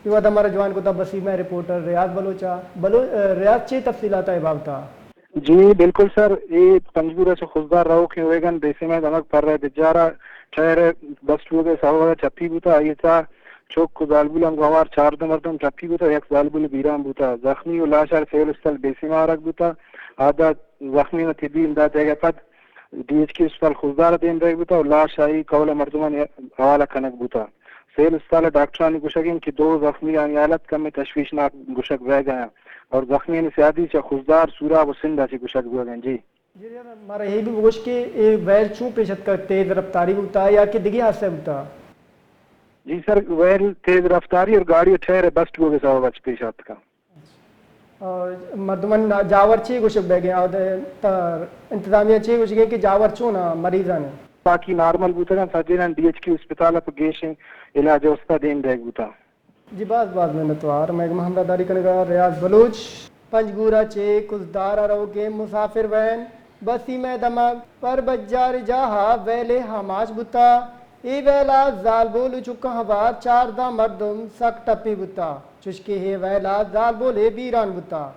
اے وھد ءَ مارا جوان کتگ بسیم ءِ رپورٹر ریاض بلوچ ءَ۔ بلو-، ریاض، چے تفصیلات ءَ اے بابت ءَ؟ جی بلکل سر، اے پنجگور ءَ چہ خضدار روکیں ویگن بیسیم ءِ دمگ پرہ بجار ءَ ٹائر بسٹ بوگ ءِ سبب ءَ چپی بوتگ، آئی ءِ تہا چک ءُ زالبول ءَ ھم گوھار چاردہ مردم چپی بوتگ، یک زالبول بیران بوتگ، زخمی ءُ لاش ءَ سول اسپتال بیسیم ءَ آرگ بوتگ، آ داں زخمیاں طبی امداد دئیگ ءَ پد ڈی ایچ کیو اسپتال خضدار ءَ دیم دئیگ بوتگ ءُ لاش آئی کھول ءِ مردمانی حوالہ کنگ بوتگ۔ سول اسپتال ءِ ڈاکٹرانی گوشگ اِنت کہ دو زخمیانی حالت کمے تشویشناک گوشگ بئیگ ءَ اِنت اور زخمیانی سیادی چہ خضدار، سوراب ءُ سندھ ءَ چہ گوشگ بوگ ءَ اِنت۔ جی۔ جی، مارا اے بھی بگوش کہ اے ویل چوں پیش اتکگ، تیز رفتاری بوتگ یا کہ دگہ حادثہ بوتگ؟ جی سر، ویل تیز رفتاری اور گاڑی ءِ ٹائر ءِ بسٹ بوگ ءِ سبب ءَ چہ پیش اتکگ۔ اور مردمانی نا-، جاور چے گوشگ بئیگ ءَ اِنت؟ اور انتظامیہ چے گوشگ ءَ اِنت کہ جاور چون اَنت، مریض اَنت؟ باقی نارمل بوتگ اَنت، سجیناں ڈی ایچ کیو اسپتال ءَ پہ گیشیں علاج ءِ واستہ دیم دئیگ بوتگ۔ جی باز باز منتوار۔ مئے گوما ھمراھداری کنگ ءَ ریاض بلوچ۔ پنجگور ءَ چہ خضدار ءَ روکیں مسافر وین بسیم ءِ دمگ پر بجار ءِ جاہ ءَ ویلے آماچ بوتگ۔ اے ویل ءَ زالبول ءُ چکاں ھوار چاردہ مردم سک ٹپی بوتگ، چوشکہ اے ویل ءَ زالبولے بیران بوتگ۔